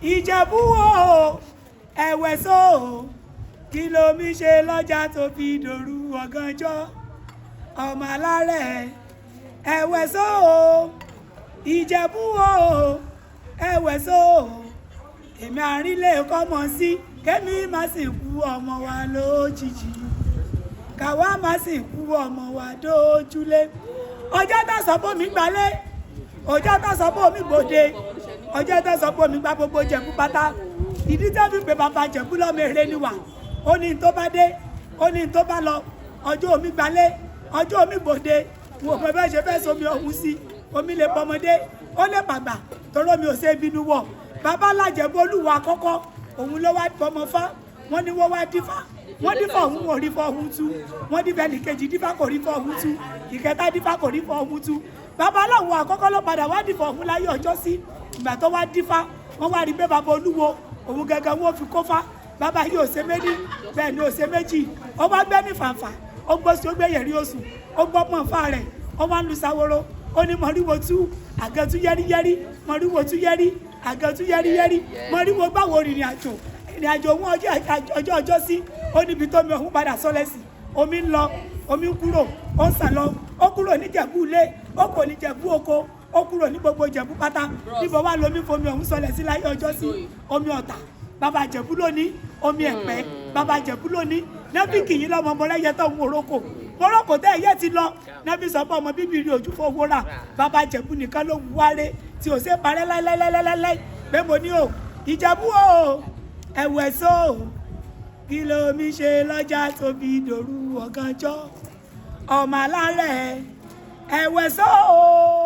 Ìjẹ̀bú o, ẹ̀wẹ̀ só o, kí lomi ṣe lọ́jà tó fi dòru ọ̀gànjọ́? Ọmọ alárẹ̀, ẹ̀wẹ̀ só o, Ìjẹ̀bú o, ẹ̀wẹ̀ só o, èmi àrílé kọ́mọ sí, kémi má sì kú ọmọ wa lójijì, káwa má sì kú ọmọ wa dójúlé. Ọjọ́ tá sọ bómi gbalẹ̀, ọjọ́ tá sọ bómi gbòde, ọjọ́ tá sọ bómi gba gbogbo Jẹ̀bú pátá. Ìdí tá fi pè bàbá Jẹ̀bú lọ́mọ èrè ni wà. Ó ní tó bá dé, ó ní tó bá lọ, ọjọ́ omi gbalẹ̀, ọjọ́ omi gbòde, wọn ò mọ bẹ́ẹ̀ ṣe fẹ́ somi ọ̀hún sí. Omi lè pọmọdé, ó lè pàgbà, toró mi ò ṣe bínú wọ̀. Bàbá Lájẹ̀bú olúwa àkọ́kọ́, òun ló wá pọmọ fá. Wọ́n ní wọ́n wá dífá, wọ́n dífá òun ò rí fọ́ ọ̀hún tú. Wọ́n dífá ẹnìkejì, dífá kò rí fọ́ ọ̀hún tú. Ìkẹta dífá kò rí fọ́ ọ̀hún tú. Babaláwo àkọ́kọ́ ló padà wá dífá ọ̀hún láyé ọjọ́ sí. Ìgbà tó wá dífá, wọ́n wá rí pé bàbá olúwo òun gẹ́gẹ́ wọ́n fi kófá. Bàbá yìí ò ṣe méjì, bẹ́ẹ̀ ni ò ṣe méjì. Ó wá gbẹ́ ní fàǹfà, ó gbọ́ sí, ó gbé yẹ̀rí oṣù, ó gbọ́ pọ̀n fà rẹ̀, ó wá ń lu saworo. Ó ní mọ̀ríwo tú àgẹ̀tú yẹ́ríyẹ́rí, mọ̀ríwo tú yẹ́rí àgẹ̀tú yẹ́ríyẹ́rí, mọ̀ríwo gbàwó rìnrìn àjò, ìrìn àjò òun ọjọ́ ọjọ́ sí. Ó níbi tó mi òun padà sọlẹ̀ sí. Omi ń lọ, omi ń kúrò, ó ń sàn lọ. Ó kúrò ní Jẹ̀bú ilé, ó kò ní Jẹ̀bú oko, ó kúrò ní gbogbo Jẹ̀bú pátá. Níbo wá lomi fomi òun sọlẹ̀ sí láyé ọjọ́ sí? Omi Ọ̀tà, bàbá Jẹ̀bú lónìí. Omi Ẹ̀pẹ́, bàbá Jẹ̀bú lónìí. Nẹ́bí kìyìn lọ́mọ mọ́lẹ́yẹ tó ń woroko moroko tẹ́ ẹ̀yẹ ti lọ. Nẹ́bí sọ pé ọmọ bíbí rí ojú fowó rà. Bàbá Jẹ̀bú nìkan ló wáre tí ò ṣe parẹ́ láíláíláíláí. Pé mo ní o, Ìjẹ̀bú o, ẹ̀wẹ̀ só o, kí lomi ṣe lọ́jà tó fi dòru ọ̀gànjọ́? Ọmọ alárẹ̀, ẹ̀wẹ̀ só o.